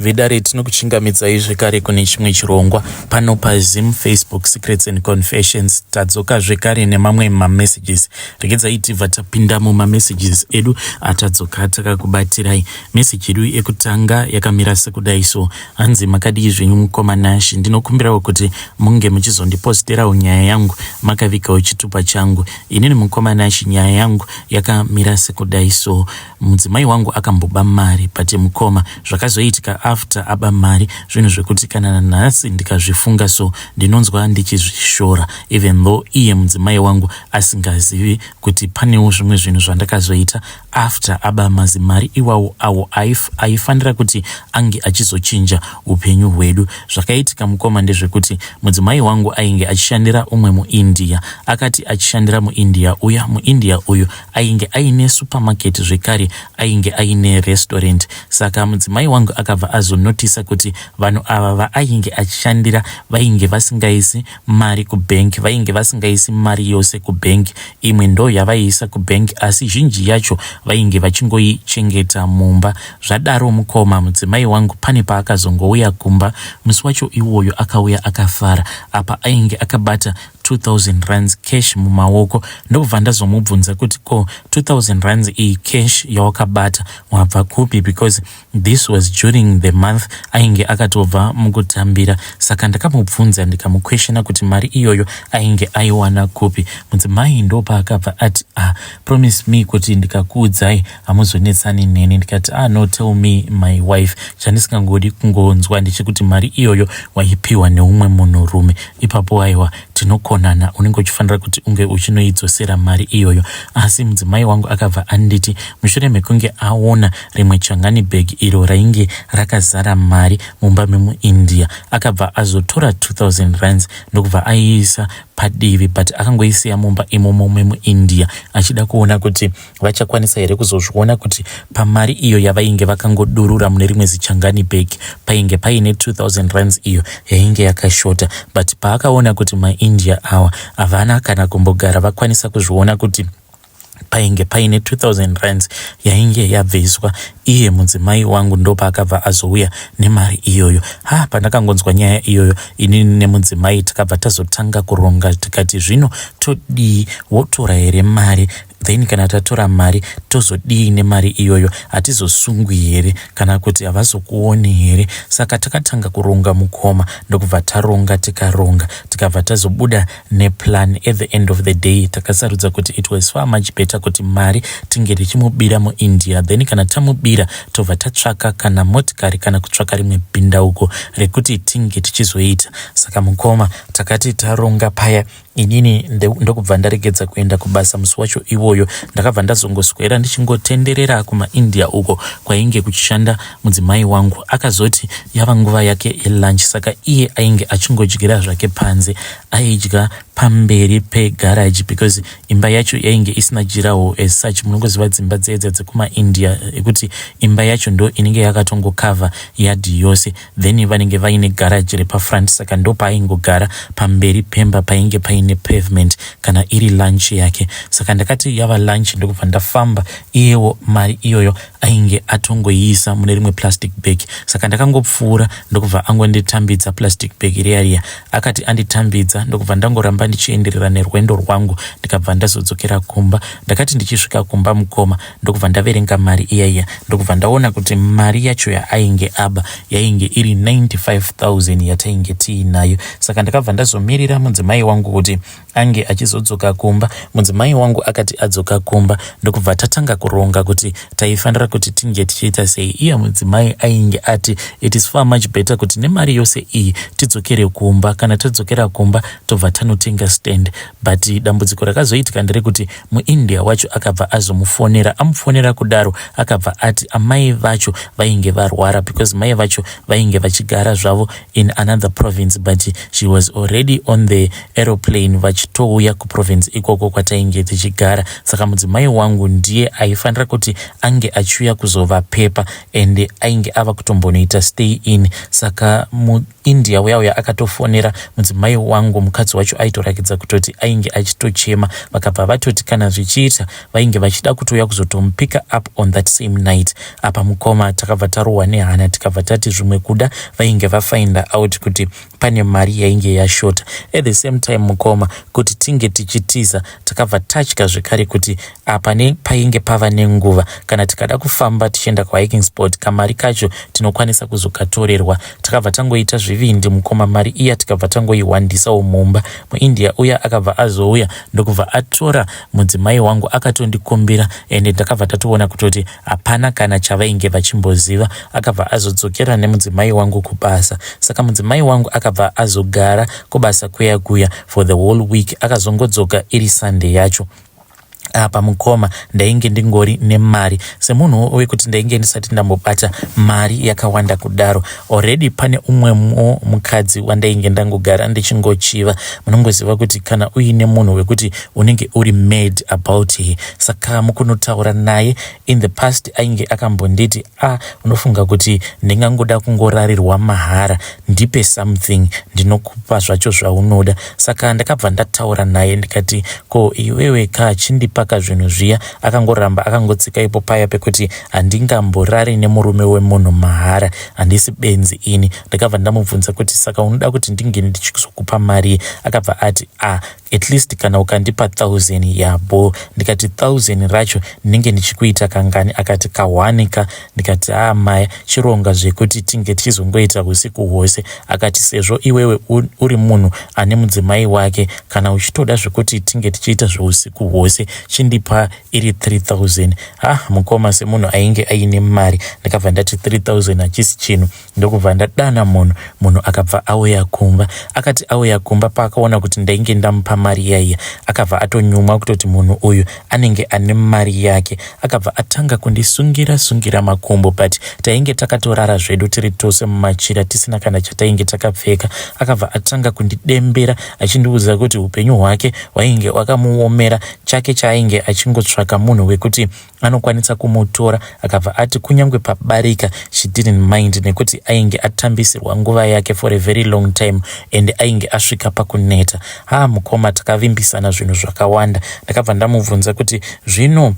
Vedare, tinokuchingamidzai zvekare kune chimwe chirongwa pano paZim Facebook Secrets and Confessions. Tadzoka zvekare nemamwe mamessages. Regedzai tibva tapinda mumamessages edu atadzoka takakubatirai. Message yedu yekutanga yakamira sekudai so: Hanzi, "Makadii zvenyu mukoma Nashi? Ndinokumbirawo kuti munge muchizondiposterawo nyaya yangu makavigawo chitupa changu. Inini mukoma Nashi, nyaya yangu yakamira sekudai so. Mudzimai wangu akamboba mari, but mukoma, zvakazoitika after aba mari, zvinhu zvekuti kana nanhasi ndikazvifunga so, ndinonzwa ndichizvishora, even though iye mudzimai wangu asingazivi kuti panewo zvimwe zvinhu zvandakazoita after aba mazimari iwawo, awo aifanira kuti ange achizochinja upenyu hwedu. Zvakaitika mukoma ndezvekuti mudzimai wangu ainge achishandira umwe muIndia. Akati achishandira muIndia uya, muIndia uyu ainge aine supermarket, zvekare ainge aine restaurant. Saka mudzimai wangu akabva azonotisa kuti vanhu ava vaainge achishandira vainge vasingaisi mari kubhenki, vainge vasingaisi mari yose kubhenki. Imwe ndo yavaiisa kubhenki, asi zhinji yacho vainge vachingoichengeta mumba. Zvadaro mukoma, mudzimai wangu pane paakazongouya kumba musi wacho iwoyo, akauya akafara. Apa ainge akabata 2000 rands cash mumaoko. Ndobva ndazomubvunza kuti, 'Ko 2000 rands iyi cash yawakabata wabva kupi?' Because this was during the month, ainge akatobva mukutambira. Saka ndakamubvunza, ndikamuquestiona kuti mari iyoyo ainge aiwana kupi. Mudzimai ndopaakabva ati, 'Ah, promise me kuti ndikakuudzai hamuzonetsani neni.' Ndikati, 'Ah, no, tell me, my wife. Chandisingangodi kungonzwa ndechekuti mari iyoyo waipiwa neumwe munhurume. Ipapo aiwa, tinokonana, unenge uchifanira kuti unge uchinoidzosera mari iyoyo.' Asi mudzimai wangu akabva anditi mushure mekunge aona rimwe changani bag iro rainge rakazara mari mumba memuIndia, akabva azotora 2000 rands, ndokubva aiisa padivi, but akangoisiya mumba imomo memuIndia, achida kuona kuti vachakwanisa here kuzozviona kuti pamari iyo yavainge vakangodurura mune rimwe zichangani bag painge paine 2000 rands iyo yainge yakashota. But paakaona kuti maIndia awa havana kana kumbogara vakwanisa kuzviona kuti painge paine 2000 rands yainge yabviswa, iye mudzimai wangu ndopaakabva azouya nemari iyoyo. Ha, pandakangonzwa nyaya iyoyo, inini nemudzimai takabva tazotanga kuronga, tikati, 'Zvino todii? Wotora here mari? Then kana tatora mari, tozodii nemari iyoyo? Hatizosungwi here, kana kuti havazokuoni here?' Saka takatanga kuronga mukoma, ndokubva taronga, tikaronga, tikabva tazobuda neplan. At the end of the day, takasarudza kuti it was far much better kuti mari tinge tichimubira muIndia. Then kana tamubira, tobva tatsvaka kana motikari, kana kutsvaka rimwe bhindauko rekuti tinge tichizoita. Saka mukoma, takati taronga paya, inini ndokubva ndaregedza kuenda kubasa musi wacho iwoyo. Ndakabva ndazongoswera ndichingotenderera kumaIndia uko kwainge kuchishanda mudzimai wangu. Akazoti yava nguva yake yelunch, saka iye ainge achingodyira zvake panze. Aidya pamberi pegaraji because imba yacho yainge isina durawall as such. Munongoziva dzimba dzedza dzekumaIndia, ekuti imba yacho ndo inenge yakatongokavha yadhi yose, then vanenge vaine garaji repafront. Saka ndo paaingogara pamberi pemba painge paine pavement kana iri lunch yake. Saka ndakati yava lunch, ndokubva ndafamba. Iyewo mari iyoyo ainge atongoiisa mune rimwe plastic bag. Saka ndakangopfuura, ndokubva angonditambidza plastic bag riya riya. Akati anditambidza, ndokubva ndangoramba ndichienderera nerwendo rwangu, ndikabva ndazodzokera kumba. Ndakati ndichisvika kumba mukoma, ndokubva ndaverenga mari iya iya, ndokubva ndaona kuti mari yacho yaainge aba yainge iri 95,000 yatainge tiinayo. Saka ndakabva ndazomirira mudzimai wangu kuti ange achizodzoka kumba. Mudzimai wangu akati adzoka kumba, ndokubva tatanga kuronga kuti taifanira kuti tinge tichiita sei. Iye mudzimai ainge ati it is far much better kuti nemari yose iyi tidzokere kumba. Kana tadzokera kumba, tobva tanotenga stand. But dambudziko rakazoitika nderekuti muIndia wacho akabva azomufonera. Amufonera kudaro, akabva ati amai vacho vainge varwara, because mai vacho vainge vachigara zvavo in another province, but she was already on the aeroplane vachitouya kuprovince ikoko kwatainge tichigara. Saka mudzimai wangu ndiye aifanira kuti ange achiuya kuzovapepa, and ainge ava kutombonoita stay in. Saka muIndia uya uya akatofonera mudzimai wangu, mukadzi wacho aitoratidza. kurakidza kutoti ainge achitochema. Vakabva vatoti kana zvichiita vainge vachida kutouya kuzotomupicka up on that same night. Apa mukoma takabva tarohwa nehana, tikabva tati zvimwe kuda vainge vafinda out kuti pane mari yainge yashota. At the same time mukoma, kuti tinge tichitiza, takabva tatya zvekare kuti apa nepainge pava nenguva, kana tikada kufamba tichienda kuhiking spot, kamari kacho tinokwanisa kuzokatorerwa. Takabva tangoita zvivindi mukoma, mari iya tikabva tangoiwandisawo mumba. MuIndia uya akabva azouya ndokubva atora mudzimai wangu, akatondikumbira, ende ndakabva tatoona kutoti hapana kana chavainge vachimboziva. Akabva azodzokera nemudzimai wangu kubasa. Saka mudzimai wangu akabva azogara kubasa kuya kuya for the whole week, akazongodzoka iri Sunday yacho. Apa mukoma, ndainge ndingori nemari semunhu wekuti ndainge ndisati ndambobata mari yakawanda kudaro. Already pane umwemo mukadzi wandainge ndangogara ndichingochiva. Munongoziva kuti kana uine munhu wekuti unenge uri mad about her, saka mukunotaura naye, in the past ainge akambonditi, "A ah, unofunga kuti ndingangoda kungorarirwa mahara? Ndipe something, ndinokupa zvacho zvaunoda." Saka ndakabva ndataura naye ndikati, "Ko iwewe ka, chindipaka zvinhu zviya." Akangoramba akangotsika ipo paya pekuti, "Handingamborari nemurume wemunhu mahara, handisi benzi ini." Ndakabva ndamubvunza kuti, "Saka unoda kuti ndinge ndichizokupa mari?" Akabva ati, "A ah, at least kana ukandipa 1000 yabo." Ndikati, "1000 racho ndinenge ndichikuita kangani?" Akati, "Kahwanika." Ndikati, "A ah, maya, chironga zvekuti tinge tichizongoita usiku hwose." Akati, "Sezvo iwewe uri munhu ane mudzimai wake, kana uchitoda zvekuti tinge tichiita zveusiku hwose, chindipa iri 3000." Ha, mukoma, semunhu ainge aine mari, ndakabva ndati 3000 hachisi chinhu, ndokubva ndadana munhu. Munhu akabva auya kumba. Akati auya kumba, paakaona kuti ndainge ndamupa mari yaiya, akabva atonyumwa kutoti munhu uyu anenge ane mari yake. Akabva atanga kundisungira sungira makumbo, but tainge takatorara zvedu tiri tose mumachira, tisina kana chatainge takapfeka. Akabva atanga kundidembera achindiudza kuti upenyu hwake hwainge hwakamuomera, chake chaainge achingotsvaka munhu wekuti anokwanisa kumutora. Akabva ati kunyange pabarika she didn't mind, nekuti ainge atambisirwa nguva yake for a very long time and ainge asvika pakuneta. Ha, mukoma, takavimbisana zvinhu zvakawanda. Ndakabva ndamubvunza kuti, "Zvino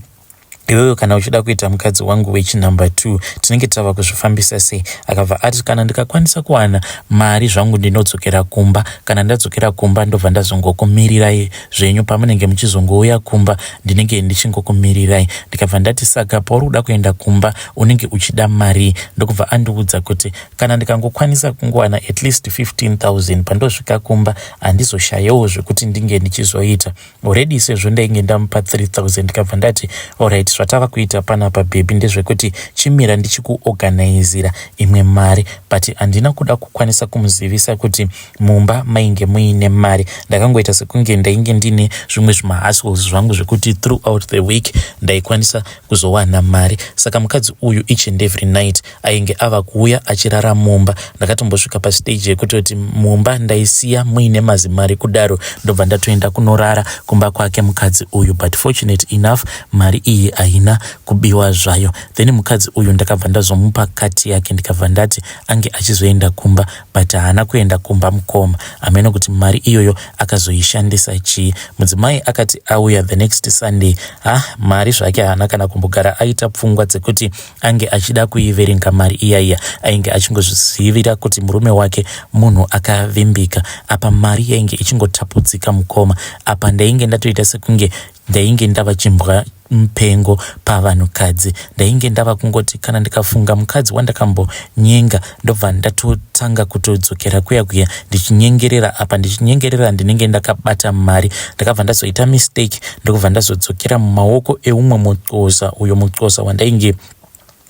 iwewe kana uchida kuita mukadzi wangu wechinumber 2, tinenge tava kuzvifambisa sei?" Akabva ati, "Kana ndikakwanisa kuwana mari zvangu, ndinodzokera kumba. Kana ndadzokera kumba, ndobva ndazongokumirirai zvenyu. Pamunenge muchizongouya kumba, ndinenge ndichingokumirirai." Ndikabva ndati, "Saka pauri kuda kuenda kumba, unenge uchida mari?" Ndokubva andiudza kuti, "Kana ndikangokwanisa kungowana at least 15 000, pandosvika kumba handizoshayewo zvekuti ndinge ndichizoita." Already sezvo ndainge ndamupa 3000, ndikabva ndati, "Alright, zvatava kuita panapa baby ndezvekuti chimira ndichikuorganizira imwe mari." But handina kuda kukwanisa kumuzivisa kuti mumba mainge muine mari. Ndakangoita sekunge ndainge ndine zvimwe zvimahustles zvangu zvekuti throughout the week ndaikwanisa kuzowana mari. Saka mukadzi uyu each and every night ainge ava kuuya achirara mumba. Ndakatombosvika pastage yekutoti mumba ndaisiya muine mazimari kudaro, ndobva ndatoenda kunorara kumba kwake mukadzi uyu. But fortunate enough, mari iyi haina kubiwa zvayo. Then mukadzi uyu ndakabva ndazomupa kati yake, ndikabva ndati ange achizoenda kumba, but haana kuenda kumba mukoma. Hameno kuti mari iyoyo akazoishandisa chii. Mudzimai akati auya the next Sunday, ha, mari zvake haana kana kumbogara aita pfungwa dzekuti ange achida kuiverenga mari iyaiya. Ainge achingozvizivira kuti murume wake munhu akavimbika. Apa mari yainge ichingotapudzika mukoma. Apa ndainge ndatoita sekunge ndainge ndava chimbwa mupengo pavanhukadzi. Ndainge ndava kungoti kana ndikafunga mukadzi wandakambonyenga, ndobva ndatotanga kutodzokera kuya kuya ndichinyengerera. Apa ndichinyengerera ndinenge ndakabata mari. Ndakabva ndazoita mistake, ndokubva ndazodzokera mumaoko eumwe muxhosa, uyo muxhosa wandainge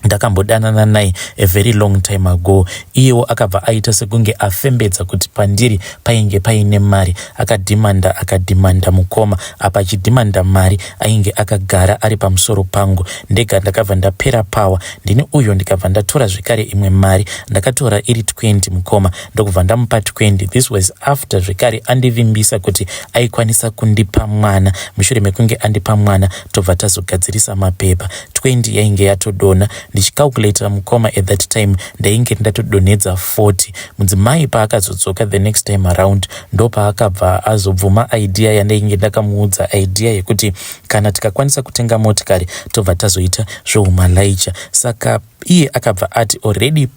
ndakambodanana naye a very long time ago. Iyewo akabva aita sekunge afembedza kuti pandiri painge paine mari. Akadhimanda, akadhimanda mukoma. Apa achidhimanda mari, ainge akagara ari pamusoro pangu ndega. Ndakabva ndapera power ndini uyo, ndikabva ndatora zvekare imwe mari. Ndakatora iri 20 mukoma, ndokubva ndamupa 20. This was after zvekare andivimbisa kuti aikwanisa kundipa mwana. Mushure mekunge andipa mwana, tobva tazogadzirisa mapepa. 20 yainge yatodonha. Ndichicalculata mukoma, at that time ndainge ndatodonhedza 40. Mudzimai paakazodzoka the next time around, ndopaakabva azobvuma idea yandainge ndakamuudza, idea yekuti kana tikakwanisa kutenga motikari, tobva tazoita zveumalaicha. Saka iye akabva ati already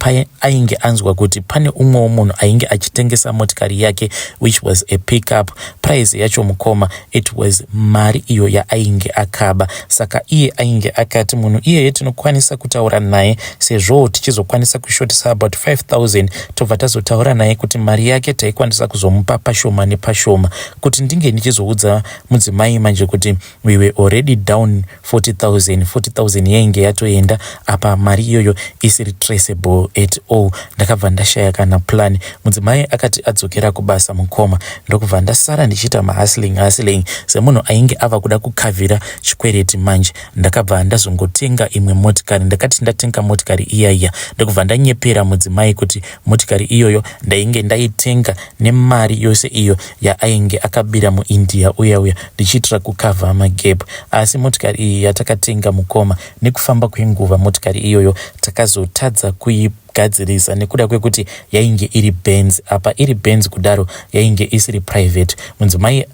ainge anzwa kuti pane umwewo munhu ainge achitengesa motikari yake, which was a pickup. Price yacho mukoma, it was mari iyo yaainge akaba. Saka iye ainge akati munhu iyeye tinokwanisa kutaura naye, sezvo tichizokwanisa kushotisa about 5000, tobva tazotaura naye kuti mari yake taikwanisa kuzomupa pashoma nepashoma. Kuti ndinge ndichizoudza mudzimai manje kuti we were already down 40,000, 40,000 yainge yatoenda, apa mari iyoyo isiri traceable at all, ndakabva ndashaya kana plan. Mudzimai akati adzokera kubasa mukoma, ndokubva ndasara ndichiita mahustling hustling semunhu ainge ava kuda kukavhira chikwereti. Manje ndakabva ndazongotenga imwe motikari. Ndakati ndatenga motikari iyaiya, ndokubva ndanyepera mudzimai kuti motikari iyoyo ndainge ndaitenga nemari yose iyo yaainge akabira muIndia uya uya, ndichiitira kukavha magap. Asi motikari iyi yatakatenga mukoma, nekufamba kwenguva motikari iyoyo takazotadza kuigadzirisa nekuda kwekuti yainge iri Benz. Apa iri Benz kudaro, yainge isiri private. Mudzimai,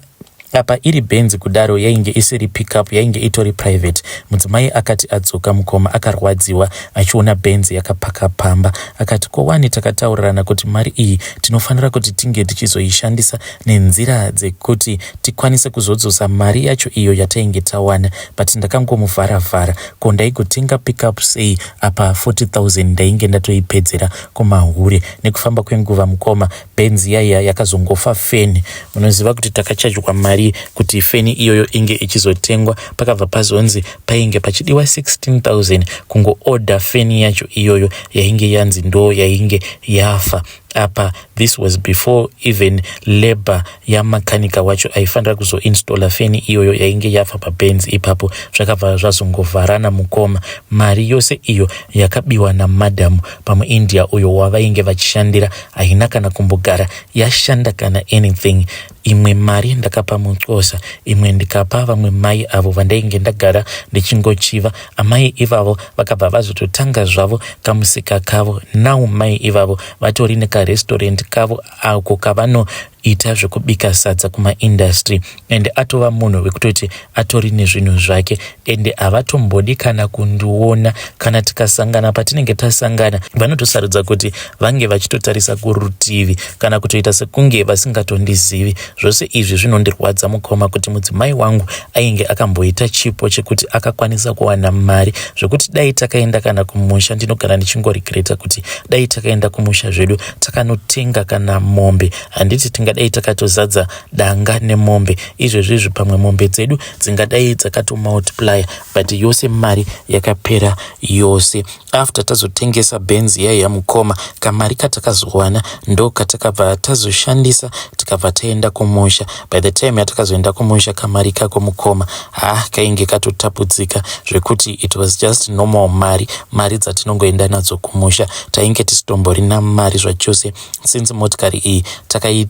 apa iri Benz kudaro, yainge isiri pickup, yainge itori private. Mudzimai akati adzoka mukoma, akarwadziwa achiona Benz yakapaka pamba. Akati, "Kowani takataurirana kuti mari iyi tinofanira kuti tinge tichizoishandisa nenzira dzekuti tikwanise kuzodzosa mari yacho iyo yatainge tawana?" But ndakangomuvharavhara. Ko ndaigotenga pickup sei apa 40 000 ndainge ndatoipedzera kumahure? Nekufamba kwenguva mukoma, Benz yaiya yakazongofa feni. Munoziva kuti takachajwa mari kuti feni iyoyo inge ichizotengwa. Pakabva pazonzi painge pachidiwa 16 000 kungoodha feni yacho iyoyo yainge yanzi ndo yainge yafa. Apa this was before even labor yamakanika wacho aifanira kuzoinstalla feni iyoyo yainge yafa paBenz ipapo. Zvakabva zvazongovharana mukoma. Mari yose iyo yakabiwa namadhamu pamuIndia uyo wavainge vachishandira haina kana kumbogara yashanda kana anything. Imwe mari ndakapa muxosa, imwe ndikapa vamwe mai avo vandainge ndagara ndichingochiva. Amai ivavo vakabva vazototanga zvavo kamusika kavo. Now mai ivavo vatori nekarestaurant kavo ako kavanoita zvekubika sadza kumaindustry, and atova munhu wekutoti atori nezvinhu zvake, ende havatombodi kana kundiona. Kana tikasangana, patinenge tasangana, vanotosarudza kuti vange vachitotarisa kurutivi kana kutoita sekunge vasingatondizivi. Zvose izvi zvinondirwadza mukoma, kuti mudzimai wangu ainge akamboita chipo chekuti akakwanisa kuwana mari, zvekuti dai takaenda kana kumusha, ndinogara ndichingoregreta kuti dai takaenda kumusha zvedu takanotenga kana mombe, handiti tingadai takatozadza danga nemombe izvezvizvi? Pamwe mombe dzedu dzingadai dzakatomultiplya, but yose mari yakapera yose. After tazotengesa Benz yaiya mukoma, kamari katakazowana ndo katakabva tazoshandisa, tikabva taenda kumusha. By the time yatakazoenda kumusha, kamari kako mukoma, ha, kainge katotapudzika zvekuti it was just normal mari, mari dzatinongoenda nadzo kumusha. Tainge tisitomborina mari zvachose, since motikari iyi takai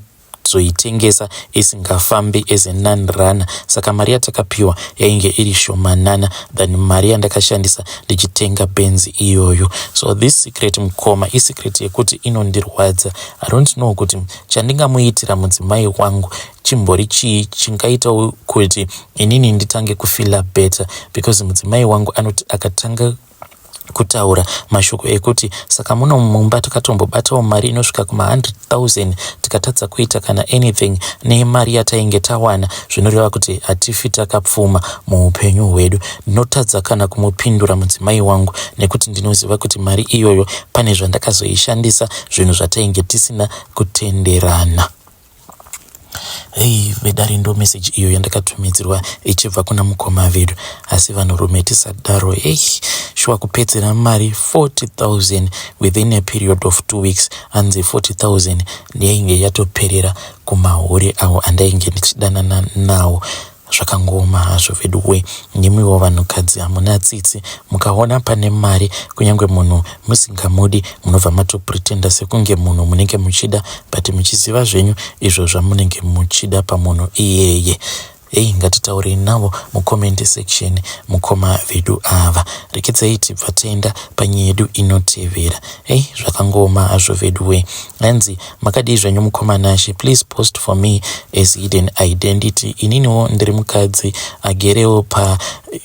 zoitengesa isingafambi as a non runner. Saka mari yatakapiwa yainge iri shomanana than mari yandakashandisa ndichitenga Benz iyoyo. So this secret mukoma, isecret yekuti inondirwadza. I don't know kuti chandingamuitira mudzimai wangu chimbori chii chingaitawo kuti inini nditange kufeela better, because mudzimai wangu anoti akatanga kutaura mashoko ekuti, "Saka muno mumba takatombobatawo mari inosvika kuma100 000, tikatadza kuita kana anything nemari yatainge tawana, zvinoreva kuti hatifi takapfuma muupenyu hwedu." Ndinotadza kana kumupindura mudzimai wangu, nekuti ndinoziva kuti mari iyoyo pane zvandakazoishandisa, zvinhu zvatainge tisina kutenderana. Hei vedare, ndo meseji iyo yandakatumidzirwa ichibva kuna mukoma vedu. Asi vanhurume tisadaro. Ei, shuwa, kupedzera mari 40 000 within a period of 2 weeks. Anzi 40 000 yainge yatoperera kumahuri avo andainge ndichidanana nawo. Zvakangoma hazvo vedu we. Nemiwo vanhukadzi hamuna tsitsi. Mukaona pane mari, kunyange munhu musingamudi, munobva matopretenda sekunge munhu munenge muchida, but muchiziva zvenyu izvo zvamunenge muchida pamunhu iyeye. Hei, ngatitaurei navo mucomment section mukoma vedu ava. Rekedzai tibva taenda panyaya yedu inotevera. Hei, zvakangooma hazvo vedu we. Hanzi makadii zvenyu mukoma Nashe, please post for me as hidden identity. Ininiwo ndiri mukadzi agerewo pa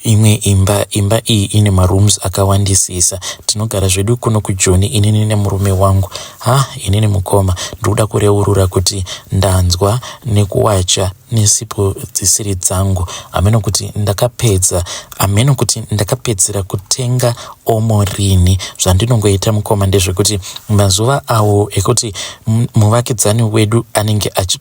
imwe imba. Imba iyi ine marooms akawandisisa. Tinogara zvedu kuno kuJoni, inini nemurume wangu. Ha, inini mukoma ndikuda kureurura kuti ndanzwa nekuwacha nesipo dzisiri dzangu. Hameno kuti ndakapedza, hameno kuti ndakapedzera kutenga omo rini. Zvandinongoita mukoma ndezvekuti mazuva awo ekuti muvakidzani wedu anenge achi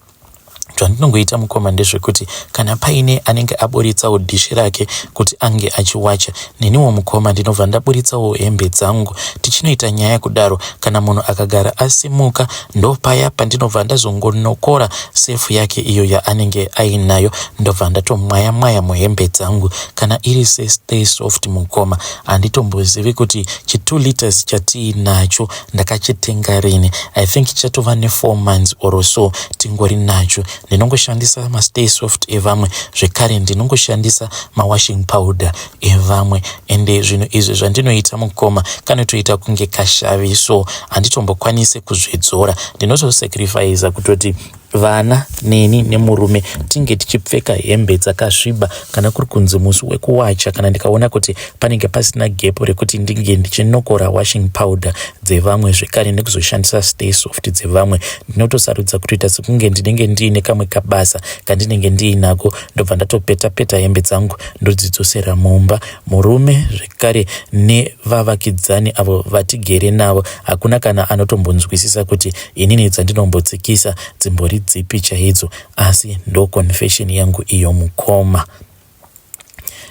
zvandinongoita mukoma ndezvekuti kana paine anenge aburitsawo dhishi rake kuti ange achiwacha, neniwo mukoma ndinobva ndaburitsawo hembe dzangu. Tichinoita nyaya kudaro, kana munhu akagara asimuka, ndopaya pandinobva ndazongonokora sefu yake iyo yaanenge ainayo, ndobva ndatomwaya mwaya muhembe dzangu. Kana iri seStay Soft mukoma, handitombozivi kuti chi2 liters chatiinacho ndakachitenga rini. I think chatova ne4 months or so tingori nacho. Ndinongoshandisa maStay Soft evamwe, zvekare ndinongoshandisa mawashing powder evamwe. Ende zvinhu izvi zvandinoita mukoma kanotoita kunge kashavi, so handitombokwanisi kuzvidzora. Ndinotosacrifica kutoti vana neni nemurume tinge tichipfeka hembe dzakasviba. Kana kuri kunzi musi wekuwacha, kana ndikaona kuti panenge pasina gap rekuti ndinge ndichinokora washing powder dzevamwe zvekare nekuzoshandisa Stay Soft dzevamwe, ndinotosarudza kutoita sekunge ndinenge ndiine kamwe kabasa kandinenge ndiinako, ndobva ndatopeta peta hembe dzangu, ndodzidzosera mumba. Murume zvekare nevavakidzani avo vatigere navo, hakuna kana anotombonzwisisa kuti inini dzandinombotsikisa dzimbori dzipi chaidzo. Asi ndo confession yangu iyo mukoma.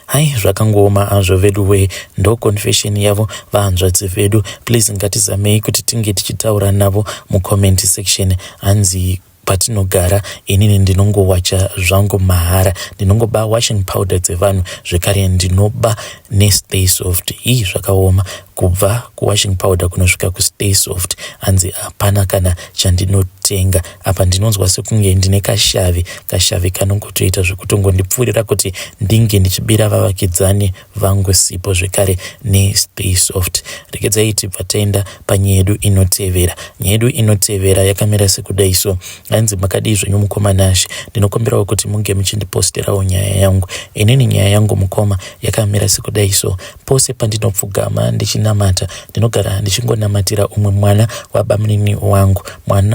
Hai, zvakangooma azvo vedu we. Ndo confession yavo vahanzvadzi vedu. Please, ngatizamei kuti tinge tichitaura navo mucomment section. Hanzi patinogara inini ndinongowacha zvangu mahara, ndinongoba washing powder dzevanhu, zvekare ndinoba neStay Soft. Ii, zvakaoma, kubva kuwashing powder kunosvika kuStay Soft, hanzi hapana kana chandinotenga apa. Ndinonzwa sekunge ndine kashavi, kashavi kanongotoita zvekutongondipfuurira kuti ndinge ndichibira vavakidzani vangu sipo zvekare neStay Soft. Regedzai tibva taenda panyaya yedu inotevera. Nyaya yedu inotevera yakamira sekudai so. Hanzi makadii zvenyu mukoma Nashe, ndinokumbirawo kuti munge muchindiposterawo nyaya yangu. Inini nyaya yangu mukoma yakamira sekudai so. Pose pandinopfugama ndichinamata, ndinogara ndichingonamatira umwe mwana wabamunini wangu.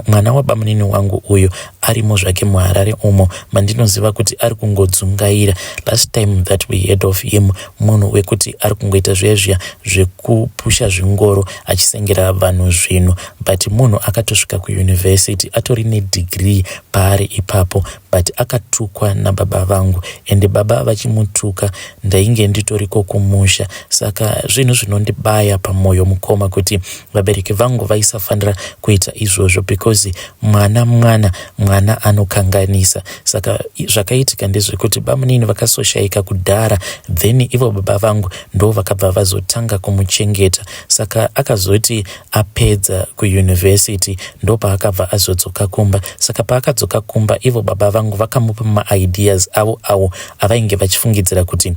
Mwana wabamunini wangu uyu arimo zvake muHarare umo mandinoziva kuti ari kungodzungaira. Last time that we heard of him, munhu wekuti ari kungoita zviya zviya zvekupusha zvingoro achisengera vanhu zvinhu, but munhu akatosvika kuyunivhesity, atori nedegree paari ipapo, but akatukwa nababa vangu. Ende baba vachimutuka ndainge nditoriko kumusha, saka zvinhu zvinondibaya pamwoyo mukoma kuti vabereki vangu vaisafanira kuita izvozvo, because mwana mwana, mwana anokanganisa. Saka zvakaitika ndezvekuti bamunini vakasoshayika kudhara, then ivo baba vangu ndo vakabva vazotanga kumuchengeta. Saka akazoti apedza kuyunivhesity ndo paakabva azodzoka kumba. Saka paakadzoka kumba, ivo baba vangu vakamupa maideas avo avo avainge vachifungidzira kuti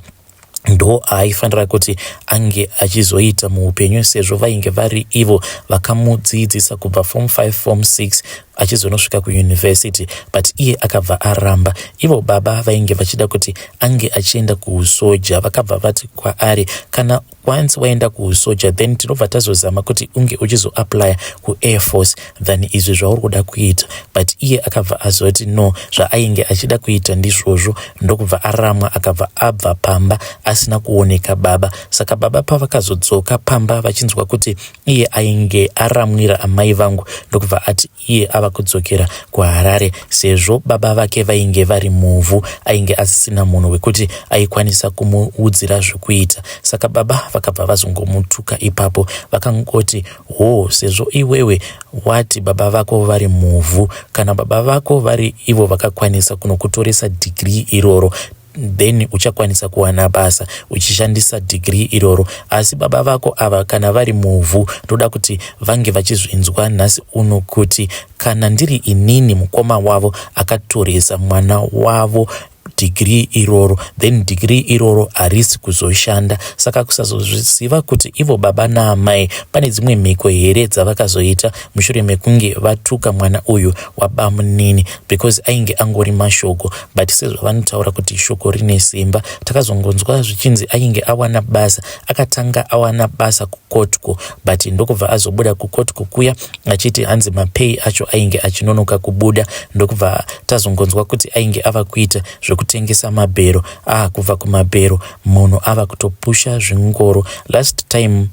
ndo aaifanira kuti ange achizoita muupenyu, sezvo vainge vari ivo vakamudzidzisa kubva form 5, form 6, achizonosvika kuyunivhesity. But iye akabva aramba. Ivo baba vainge vachida kuti ange achienda kuusoja. Vakabva vati kwaari, kana once waenda kuusoja, then tinobva tazozama kuti unge uchizoapplya kuair force than izvi zvauri kuda kuita. But iye akabva azoti no, zvaainge achida kuita ndizvozvo, ndokubva aramwa. Akabva abva pamba asina kuoneka baba. Saka baba pavakazodzoka pamba vachinzwa kuti iye ainge aramwira amai vangu, ndokubva ati iye ava kudzokera kuHarare, sezvo baba vake vainge vari muvhu, ainge asisina munhu wekuti aikwanisa kumuudzira zvekuita. Saka baba vakabva vazongomutuka ipapo, vakangoti, "Ho, sezvo iwewe wati baba vako vari muvhu, kana baba vako vari ivo vakakwanisa kunokutoresa degree iroro, then uchakwanisa kuwana basa uchishandisa degree iroro. Asi baba vako ava kana vari muvhu, ndoda kuti vange vachizvinzwa nhasi uno kuti kana ndiri inini mukoma wavo akatoresa mwana wavo degree." degree iroro, then degree iroro harisi kuzoshanda. Saka kusazozviziva kuti ivo baba naamai pane dzimwe mhiko here dzavakazoita mushure mekunge vatuka mwana uyu wabamunini, because ainge angori mashoko, but sezvavanotaura kuti shoko rine simba, takazongonzwa zvichinzi ainge awana basa, akatanga awana basa kuCottco, but ndokubva azobuda kuCottco kuya achiti hanzi mapay acho ainge achinonoka kubuda. Ndokubva tazongonzwa kuti ainge ava kuita zvekutengesa mabhero. Kubva kumabhero munhu ava kutopusha zvingoro. Last time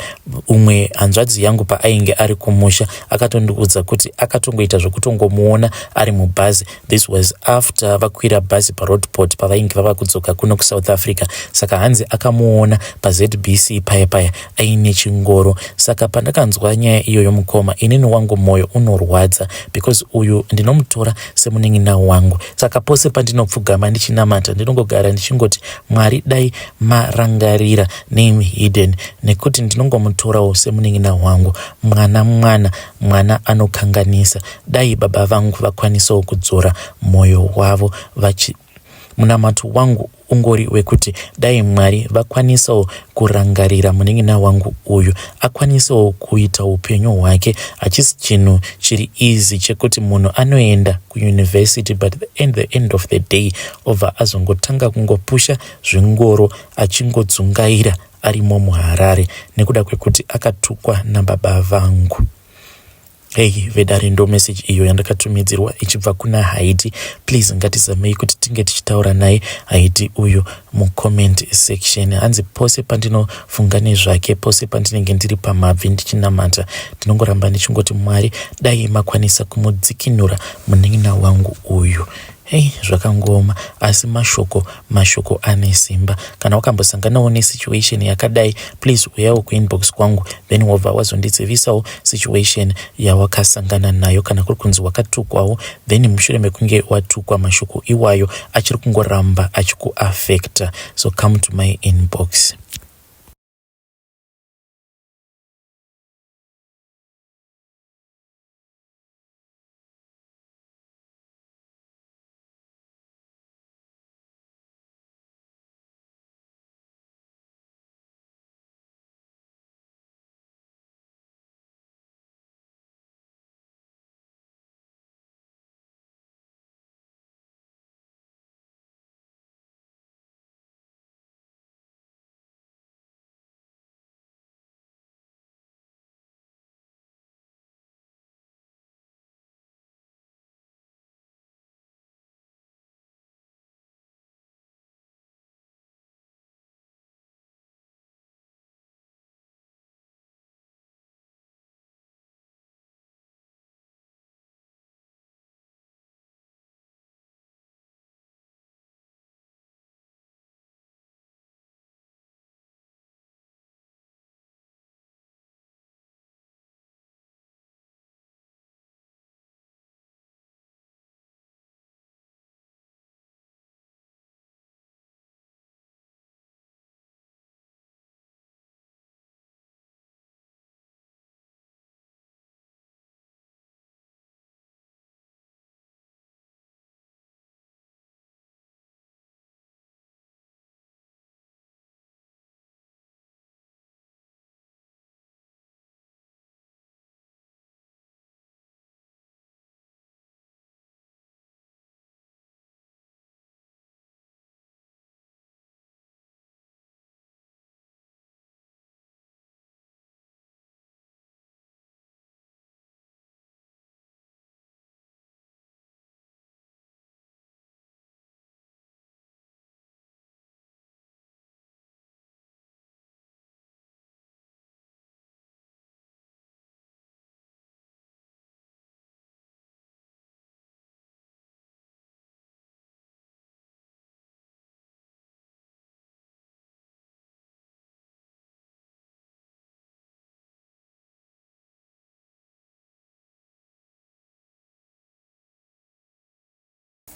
umwe hanzvadzi yangu paainge ari kumusha akatondiudza kuti akatongoita zvekutongomuona ari mubhazi. This was after vakwira bhazi paRoadport pavainge vava kudzoka kuno kuSouth Africa. Saka hanzi akamuona paZBC paya paya aine chingoro. Saka pandakanzwa nyaya iyoyo, mukoma, inini wangu mwoyo unorwadza because uyu ndinomutora semunin'ina wangu. Saka pose pandinopfugama ndichinamata, ndinongogara ndichingoti, "Mwari, dai marangarira name hidden," nekuti ndinongomutorawo semunin'ina wangu. Mwana mwana, mwana anokanganisa. Dai baba vangu vakwanisawo kudzora mwoyo wavo vachi munamato wangu ungori wekuti dai Mwari vakwanisawo kurangarira munin'ina wangu uyu, akwanisawo kuita upenyu hwake. Hachisi chinhu chiri easy chekuti munhu anoenda kuuniversity, but the end of the day obva azongotanga kungopusha zvingoro achingodzungaira arimo muHarare nekuda kwekuti akatukwa nababa vangu. Hei vedare, ndo message iyo yandakatumidzirwa ichibva kuna Haiti. Please, ngatizamei kuti tinge tichitaura naye Haiti uyu mucomment section. Hanzi pose pandinofunga nezvake, pose pandinenge ndiri pamabvi ndichinamata, ndinongoramba ndichingoti, "Mwari, dai makwanisa kumudzikinura munin'ina wangu uyu." Hei, zvakangoma, asi mashoko, mashoko ane simba. Kana wakambosanganawo nesituation yakadai, please uyawo kuinbox kwangu, then wobva wazondizivisawo situation yawakasangana nayo. Kana kuri kunzi wakatukwawo, then mushure mekunge watukwa, mashoko iwayo achiri kungoramba achikuafecta, so come to my inbox.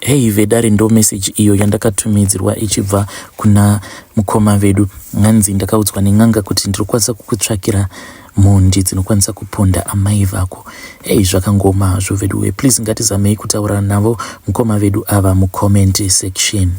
Hei vedare, ndo message iyo yandakatumidzirwa ichibva kuna mukoma vedu. Nganzi ndakaudzwa nen'anga kuti ndiri kukwanisa kukutsvakira mhondi dzinokwanisa kuponda amai vako. Ei, zvakangoma hazvo veduwe. Please, ngatizamei kutaura navo mukoma vedu ava mucomment section.